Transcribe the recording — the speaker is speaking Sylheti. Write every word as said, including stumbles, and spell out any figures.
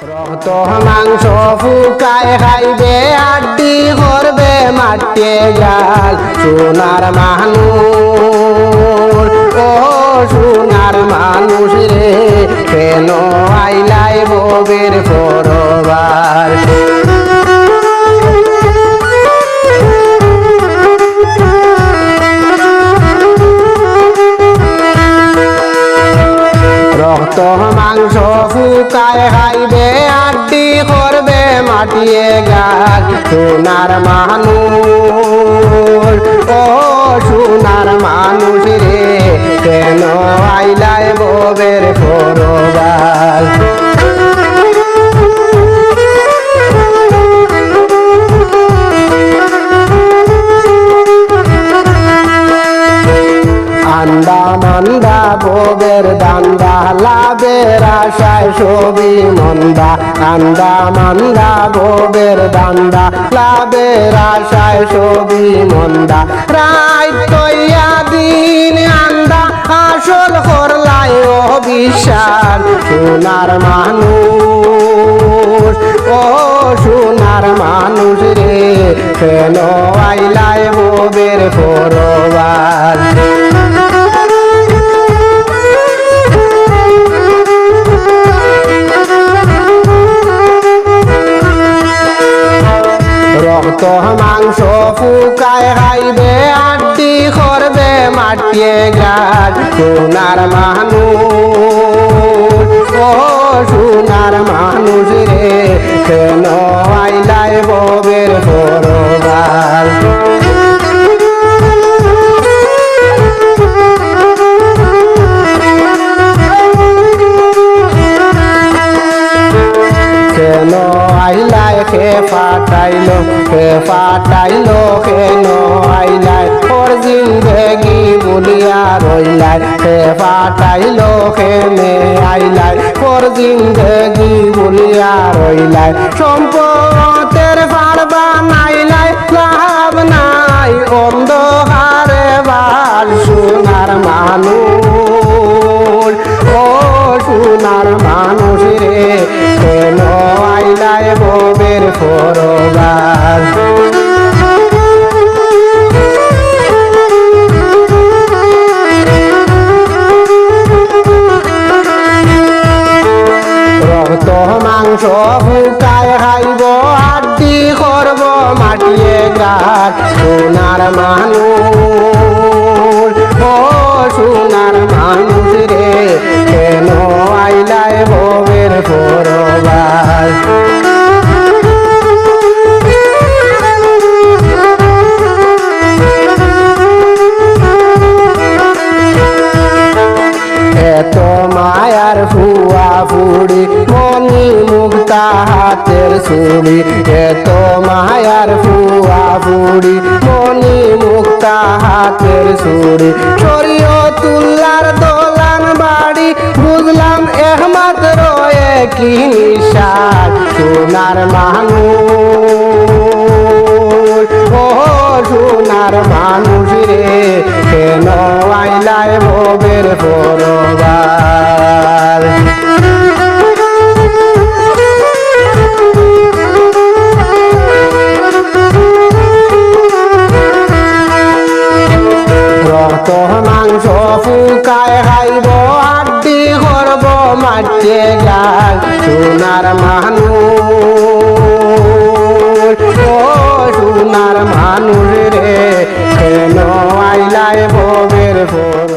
রক্ত মাংস ফুকায় খাইবে, আড্ডি করবে মাটিয়ে গাল। সোনার মানুষ, ও সোনার মানুষ রে, কেন আইলায় বউয়ের পরবার? রক্ত মাংস ফুকায় খাইবে, আড্ডি করবে মাটিয়ে গাল। সোনার মানুষ, ও সোনার মানুষ রে, কেন আইলায় বউয়ের পরবার? আন্দা মান্দা বউয়ের ধান্দা, লাভের আশায় সবই মন্দা। আন্দা মান্দা বউয়ের ধান্দা, লাভের আশায় সবই মন্দা। রাইত তৈয়া দিন আন্দা, আসল করলায় অবিশ্বাস। সোনার মানুষ, ও সোনার মানুষ রে, কেন আইলায় বউয়ের পরবার? রক্ত মাংস ফুকায় খাইবে, আড্ডি করবে মাটিয়ে গাল। সোনার মানুষ, ও সোনার মানুষ রে, কেন আইলায় বউয়ের পরবার? কেন আইলায়, কে পাঠাইলো, কে পাঠাইলো, কেন আইলায়? পর জিন্দেগি ভুলিয়া রইলায়, কে পাঠাইলো, কেনে আইলায়? পর জিন্দেগি ভুলিয়া রইলায়, সম্পদের পার বানাইলায়, লাভ নাই অন্ধকারে বাস। সোনার মানুষ, ও সোনার মানুষ রে, কেন আইলায় বউয়ের পরবার? রক্ত মাংস ফুকায় খাইব, আড্ডি করব মাটিয়ে গাল। সোনার মানুষ, ও সোনার মানুষ রে, কেন আইলায় বউয়ের পরবার? এত মায়ার ফুয়া ফুড়ি, মণি মুক্তা হাতের চুড়ি। এত মায়ার ফুয়া ফুড়ি, মণি মুক্তা হাতের চুড়ি। শরীয়তুল্লাহর দলান বাড়ি, বুঝলাম একমাত্র একই নিশান। সোনার মানুষ, ও সোনার মানুষ রে, কেন আইলায় বউয়ের পরবার? রক্ত মাংস ফুকায় খাইব, আড্ডি করব মাটিয়ে গাল। সোনার মানুষ, ও সোনার মানুষ রে, কেন আইলায় বউয়ের পর